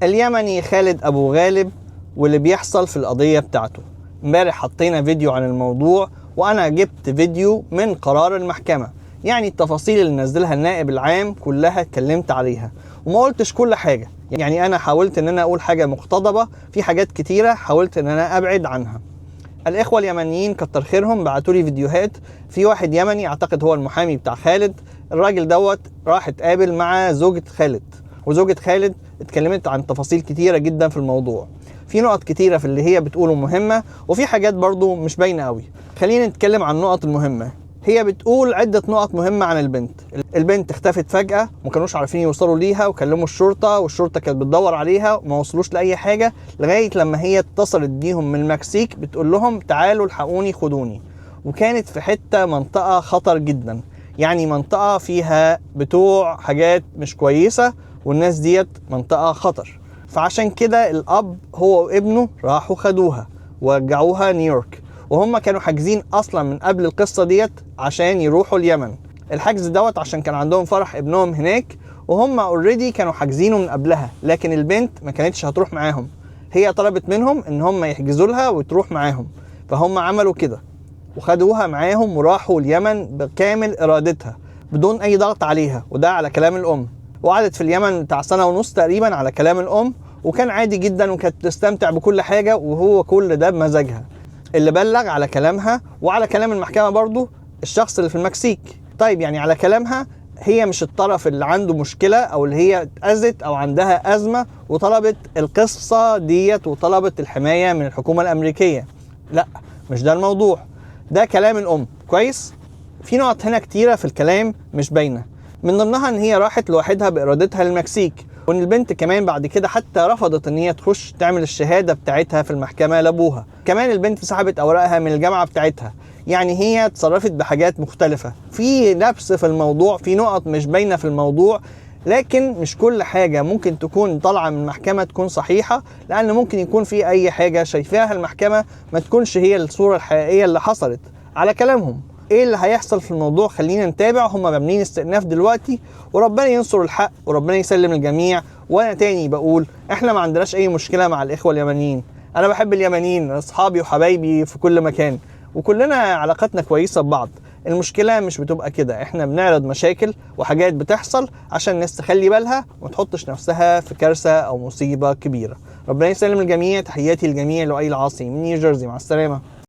اليمني خالد أبو غالب واللي بيحصل في القضية بتاعته. امبارح حطينا فيديو عن الموضوع، وأنا جبت فيديو من قرار المحكمة، يعني التفاصيل اللي نزلها النائب العام كلها اتكلمت عليها وما قلتش كل حاجة. يعني أنا حاولت إن أنا أقول حاجة مقتضبة، في حاجات كتيرة حاولت إن أنا أبعد عنها. الإخوة اليمنيين كتر خيرهم بعتوا لي فيديوهات. في واحد يمني أعتقد هو المحامي بتاع خالد، الراجل دوت راح اتقابل مع زوجة خالد، وزوجة خالد اتكلمت عن تفاصيل كتيرة جدا في الموضوع. في نقط كتيرة في اللي هي بتقوله مهمة، وفي حاجات برضو مش باينة قوي. خلينا نتكلم عن النقط المهمة. هي بتقول عدة نقط مهمة عن البنت. البنت اختفت فجأة، ما كانوش عارفين يوصلوا ليها، وكلموا الشرطة والشرطة كانت بتدور عليها وما وصلوش لأي حاجة، لغاية لما هي اتصلت بيهم من المكسيك بتقول لهم تعالوا الحقوني خدوني. وكانت في حتة منطقة خطر جدا، يعني منطقة فيها بتوع حاجات مش كويسة، والناس ديت منطقة خطر. فعشان كده الأب هو وابنه راحوا خدوها ورجعوها نيويورك، وهم كانوا حاجزين أصلا من قبل القصة ديت عشان يروحوا اليمن. الحجز دوت عشان كان عندهم فرح ابنهم هناك، وهم already كانوا حاجزينه من قبلها، لكن البنت ما كانتش هتروح معاهم. هي طلبت منهم ان هم يحجزوا لها وتروح معاهم، فهم عملوا كده وخدوها معاهم وراحوا اليمن بكامل ارادتها بدون اي ضغط عليها، وده على كلام الام. وقعدت في اليمن بتاع 1.5 سنة تقريبا على كلام الام، وكان عادي جدا وكانت بتستمتع بكل حاجة، وهو كل ده بمزاجها. اللي بلغ على كلامها وعلى كلام المحكمة برضو الشخص اللي في المكسيك. طيب يعني على كلامها هي مش الطرف اللي عنده مشكلة أو اللي هي اتأذت أو عندها أزمة وطلبت القصة ديت وطلبت الحماية من الحكومة الأمريكية. لا، مش ده الموضوع، ده كلام الأم. كويس؟ في نقط هنا كتيرة في الكلام مش باينة، من ضمنها إن هي راحت لوحدها بإرادتها للمكسيك، وإن البنت كمان بعد كده حتى رفضت إن هي تخش تعمل الشهادة بتاعتها في المحكمة لأبوها. كمان البنت سحبت أوراقها من الجامعة بتاعتها، يعني هي اتصرفت بحاجات مختلفة. في لبس في الموضوع، في نقط مش باينة في الموضوع، لكن مش كل حاجة ممكن تكون طالعة من المحكمة تكون صحيحة، لأن ممكن يكون في أي حاجة شايفاها المحكمة ما تكونش هي الصورة الحقيقية اللي حصلت على كلامهم. ايه اللي هيحصل في الموضوع؟ خلينا نتابع. هم مبنيين استئناف دلوقتي، وربنا ينصر الحق وربنا يسلم الجميع. وانا تاني بقول احنا ما عندناش اي مشكلة مع الاخوة اليمنيين، انا بحب اليمنيين، اصحابي وحبايبي في كل مكان، وكلنا علاقتنا كويسة ببعض. المشكلة مش بتبقى كده، احنا بنعرض مشاكل وحاجات بتحصل عشان الناس تخلي بالها وما تحطش نفسها في كارثة او مصيبة كبيرة. ربنا يسلم الجميع. تحياتي للجميع، لؤي العاصي من نيوجيرسي. مع السلامة.